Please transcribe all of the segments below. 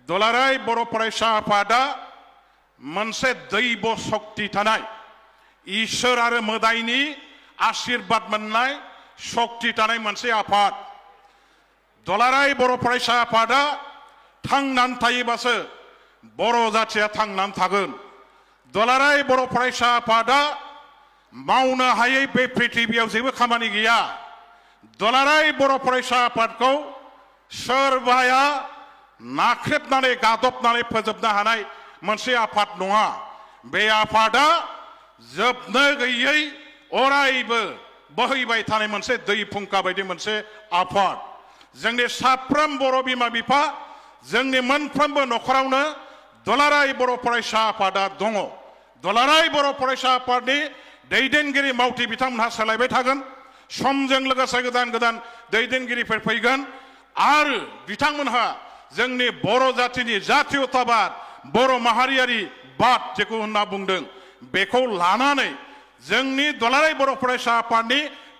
दुलाराय बर' फरायसा आफादा मोनसे दैब शक्ति थानाय ईश्वर आरो मोदायनि आशीर्बाद मोननाय शक्ति थानाय मोनसे आफाद। दुलाराय बर' फरायसा आफादा थांनानै थायोबासो बर' जाथिया थांनानै थागोन। दुलाराय बर' फरायसा आफादा मावनो हायै बे पृथिबियाव जेबो खामानि गैया। दुलाराय बर' फरायसा आफादखौ सोरबाया नाख्रेबनानै गादबनानै फोजोबनो हानाय मोनसे आफाद नङा। बे आफादा जोबनो गैयै अरायबो बोहैबाय थानाय मोनसे दै फुंखा बायदि मोनसे आफाद। जोंनि साफ्रोम बर' बिमा बिफा जोंनि मोनफ्रोमबो नखरावनो दुलाराय बर' फरायसा आफादा दङ। दुलाराय बर' फरायसा आफादनि दैदेनगिरि मावथि बिथांमोनहा सोलायबाय थागोन। समजों लोगोसे गोदान गोदान दैदेनगिरिफोर फैगोन आरो बिथांमोनहा जोंनि बर' जातिनि जातीयताबाद बर' माहारियारि बाद जेखौ होनना बुंदों बेखौ लानानै जोंनि दुलाराय बर' फरायसा आफादनि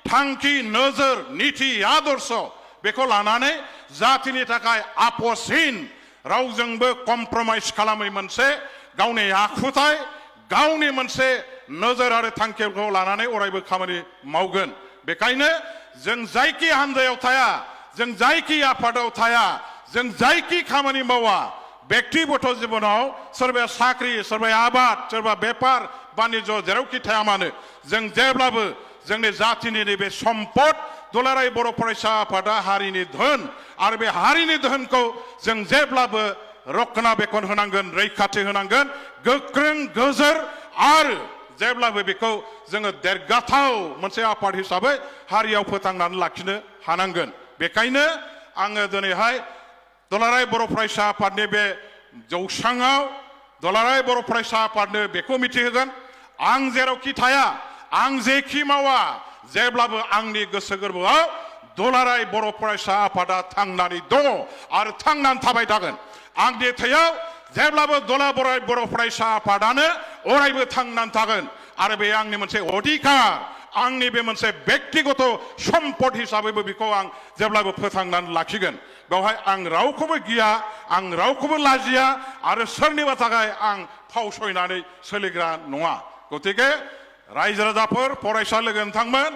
थांखि नोजोर नीति आदर्श बेखौ लानानै जातिनि थाखाय आपोसहीन रावजोंबो कमप्रमाइज खालामै मोनसे गावनि आखुथाय गावनि मोनसे नोजोर आरो थांखिखौ लानानै अरायबो खामानि मावगोन। बेखायनो जों जायखि हान्जायाव थाया जों जायखि आफादाव थाया जों जायखि खामानि मावा व्यक्तिगत जीवनाव सोरबाया साख्रि सोरबाया आबाद सोरबा बेपार बानिज्य जेरावखि थाया मानो जों जेब्लाबो जोंनि जातिनि नैबे सम्पद दुलाराय बर' फरायसा आफादा हारिनि धोन आरो बे हारिनि धोनखौ जों जेब्लाबो रक्षणाबेक्षण होनांगोन रैखाथि होनांगोन गोख्रों गोजोर आरो जेब्लाबो बेखौ जोङो देरगाथाव मोनसे आफाद हिसाबै हारियाव फोथांनानै लाखिनो हानांगोन। बेखायनो आङो दिनैहाय दुलाराय बर' फरायसा आफादनि बे जौसाङाव दुलाराय बर' फरायसा आफादनो बेखौ मिथिहोगोन आं जेरावखि थाया आं जेखि मावा जेब्लाबो आंनि गोसो गोरबोआव दुलाराय बर' फरायसा आफादा थांनानै दङ आरो थांनानै थाबाय थागोन। आंनि थैयाव जेब्लाबो दुलाराय बर' फरायसा आफादानो अरायबो थांनानै थागोन आरो बे आंनि मोनसे अधिकार आंनि बे मोनसे व्यक्तिगत सम्पद हिसाबैबो बेखौ आं जेब्लाबो फोथांनानै लाखिगोन। बेवहाय आं रावखौबो गिया आं रावखौबो लाजिया आरो सोरनिबा थाखाय आं फावसयनानै सोलिग्रा नङा। गतिके रायजो राजाफोर फरायसा लोगो नोंथांमोन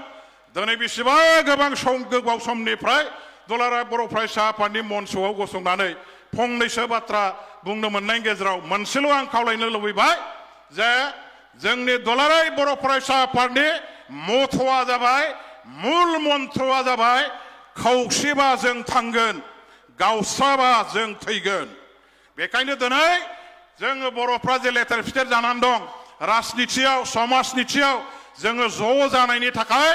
दिनै बेसेबा गोबाव समनिफ्राय दुलाराय बर' फरायसा आफादनि मन्चआव गसंनानै फंनैसो बाथ्रा बुंनो मोननायनि गेजेराव मोनसेल' आं खावलायनो लुबैबाय जे जोंनि दुलाराय बर' फरायसा आफादनि मथ'आ जाबाय मुल मन्त्रआ जाबाय खौसेबा जों थांगोन गावस्राबा जों थैगोन। बेखायनो दिनै जोङो बर'फ्रा जे लेथेर फिथेर जानानै दं राजनितियाव समाजनितियाव जोङो ज' जानायनि थाखाय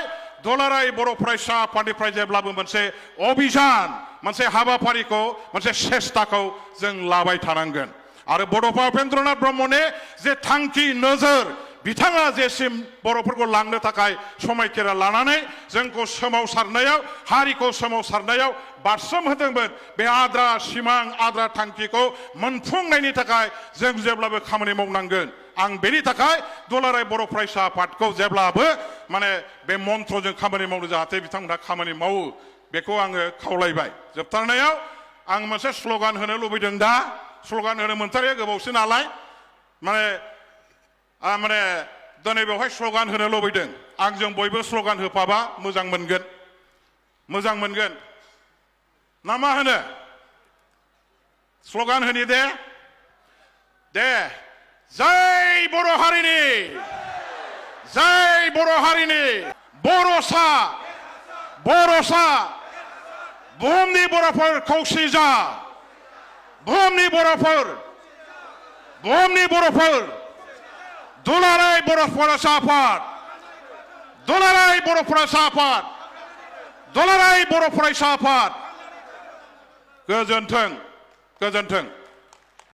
दुलाराय बर' फरायसा आफादनिफ्राय जेब्लाबो मोनसे अभियान मोनसे हाबाफारिखौ मोनसे सेस्ताखौ जों लाबाय थानांगोन। आरो बड'फा उपेन्द्रनाथ ब्रह्मनि जे थांखि नोजोर बिथाङा जेसिम बर'फोरखौ लांनो थाखाय समायखेरा लानानै जोंखौ सोमावसारनायाव हारिखौ सोमावसारनायाव बारसोम होदोंमोन बे आद्रा सिमां आद्रा थांखिखौ मोनफुंनायनि थाखाय जों जेब्लाबो खामानि मावनांगोन। आं बेनि थाखाय दुलाराय बर' फरायसा आफादखौ जेब्लाबो माने बे मन्त्रजों खामानि मावनो जाहाथे बिथांमोनहा खामानि मावो बेखौ आङो खावलायबाय। जोबथारनायाव आं मोनसे स्ल'गान होनो लुबैदों। दा स्ल'गान होनो मोनथारिया गोबावसो नालाय माने दिनै बेवहाय स्ल'गान होनो लुबैदों। आंजों बयबो स्ल'गान होफाबा मोजां मोनगोन ना मा होनो स्ल'गान होनि दे जय बर' हारिनि जय बर' हारिनि बर'सा बुहुमनि बर'फोर खौसे जा बुहुमनि बर'फोर दुलाराय बर' फरायसा आफाद दुलाराय बर' फरायसा आफाद दुलाराय बर' फरायसा आफाद गोजोन्थों।